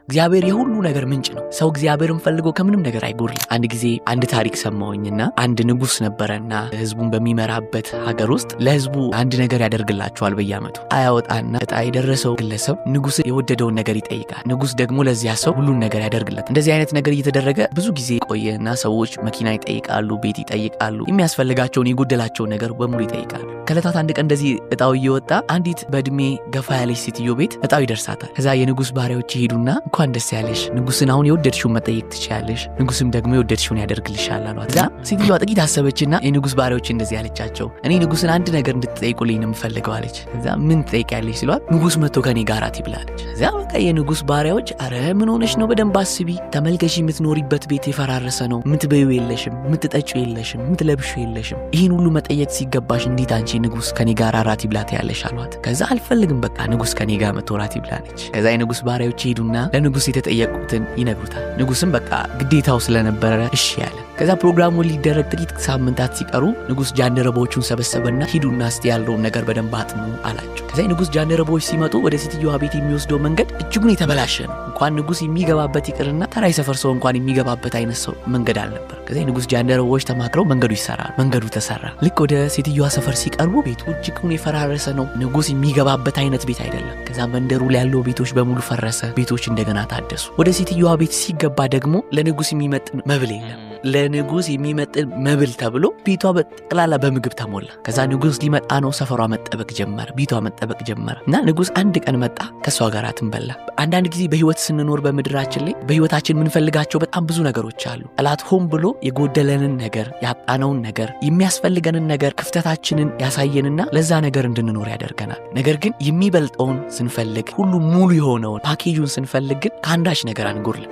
እግዚአብሔር የሁሉ ነገር ምንጭ ነው። ሰው እግዚአብሔርን ፈልጎ ከምንም ነገር አይጎድልም። አንድ ጊዜ አንድ ታሪክ ሰማሁኝና አንድ ንጉሥ ነበረና ህዝቡን በሚመራበት ሀገር ውስጥ ለህዝቡ አንድ ነገር ያደርግላቸዋል። በየዓመቱ አያወጣና እጣ የደረሰው ግለሰብ ንጉሥ የወደደውን ነገር ይጠይቃል። ንጉሥ ደግሞ ለዚያ ሰው ሁሉን ነገር ያደርግለት። እንደዚህ አይነት ነገር እየተደረገ ብዙ ጊዜ ቆየና ሰዎች መኪና ይጠይቃሉ፣ ቤት ይጠይቃሉ፣ የሚያስፈልጋቸውን የጎደላቸውን ነገር በሙሉ ይጠይቃሉ። ከዕለታት አንድ ቀን እንደዚህ እጣው እየወጣ አንዲት በእድሜ ገፋ ያለች ሴትዮ ቤት እጣው ይደርሳታል። ከዛ የንጉሥ ባሪያዎች ይሄዱና እንኳን ደስ ያለሽ፣ ንጉሥን አሁን የወደድሽውን መጠየቅ ትችያለሽ፣ ንጉሥም ደግሞ የወደድሽውን ያደርግልሻል አሏት። እዛ ሴትዮዋ ጥቂት አሰበችና የንጉሥ ባሪያዎች እንደዚህ ያለቻቸው፣ እኔ ንጉሥን አንድ ነገር እንድትጠይቁልኝ ነው የምፈልገው አለች። እዛ ምን ትጠይቂያለሽ ሲሏት ንጉሥ መጥቶ ከኔ ጋር እራት ይብላ አለች። እዚያ በቃ የንጉሥ ባሪያዎች አረ ምን ሆነሽ ነው? በደንብ አስቢ፣ ተመልከሽ፣ የምትኖሪበት ቤት የፈራረሰ ነው። የምትበይው የለሽም፣ የምትጠጪው የለሽም፣ የምትለብሺው የለሽም። ይህን ሁሉ መጠየቅ ሲገባሽ እንዴት አንቺ ንጉሥ ከኔ ጋር እራት ይብላ ትያለሽ አሏት። ከዛ አልፈልግም በቃ ንጉሥ ከኔ ጋር መጥቶ እራት ይብላ አለች። ከዛ የንጉሥ ባሪያዎች ይሄዱና ለንጉሥ የተጠየቁትን ይነግሩታል። ንጉሥም በቃ ግዴታው ስለነበረ እሺ ያለ። ከዛ ፕሮግራሙ ሊደረግ ጥቂት ሳምንታት ሲቀሩ ንጉሥ ጃንደረቦቹን ሰበሰበና ሂዱና እስቲ ያለውን ነገር በደንብ አጥኑ አላቸው። ከዛ የንጉሥ ጃንደረቦች ሲመጡ ወደ ሴትዮዋ ቤት የሚወስደው መንገድ እጅጉን የተበላሸ ነው። እንኳን ንጉሥ የሚገባበት ይቅርና ተራ የሰፈር ሰው እንኳን የሚገባበት አይነት ሰው መንገድ አልነበር። ከዛ የንጉሥ ጃንደረቦች ተማክረው መንገዱ ይሰራል። መንገዱ ተሰራ። ልክ ወደ ሴትዮዋ ሰፈር ሲቀርቡ ቤቱ እጅጉን የፈራረሰ ነው። ንጉሥ የሚገባበት አይነት ቤት አይደለም። ከዛ መንደሩ ላይ ያለው ቤቶች በሙሉ ፈረሰ። ቤቶች እንደገና ታደሱ። ወደ ሴትዮዋ ቤት ሲገባ ደግሞ ለንጉሥ የሚመጥን መብል የለም። ለንጉሥ የሚመጥን መብል ተብሎ ቤቷ በጠቅላላ በምግብ ተሞላ። ከዛ ንጉሥ ሊመጣ ነው። ሰፈሯ መጠበቅ ጀመረ፣ ቤቷ መጠበቅ ጀመረ። እና ንጉሥ አንድ ቀን መጣ፣ ከእሷ ጋር እራትን በላ። አንዳንድ ጊዜ በህይወት ስንኖር በምድራችን ላይ በህይወታችን የምንፈልጋቸው በጣም ብዙ ነገሮች አሉ። ጠላት ሆን ብሎ የጎደለንን ነገር፣ ያጣነውን ነገር፣ የሚያስፈልገንን ነገር፣ ክፍተታችንን ያሳየንና ለዛ ነገር እንድንኖር ያደርገናል። ነገር ግን የሚበልጠውን ስንፈልግ፣ ሁሉ ሙሉ የሆነውን ፓኬጁን ስንፈልግ ግን ከአንዳች ነገር አንጎድልም።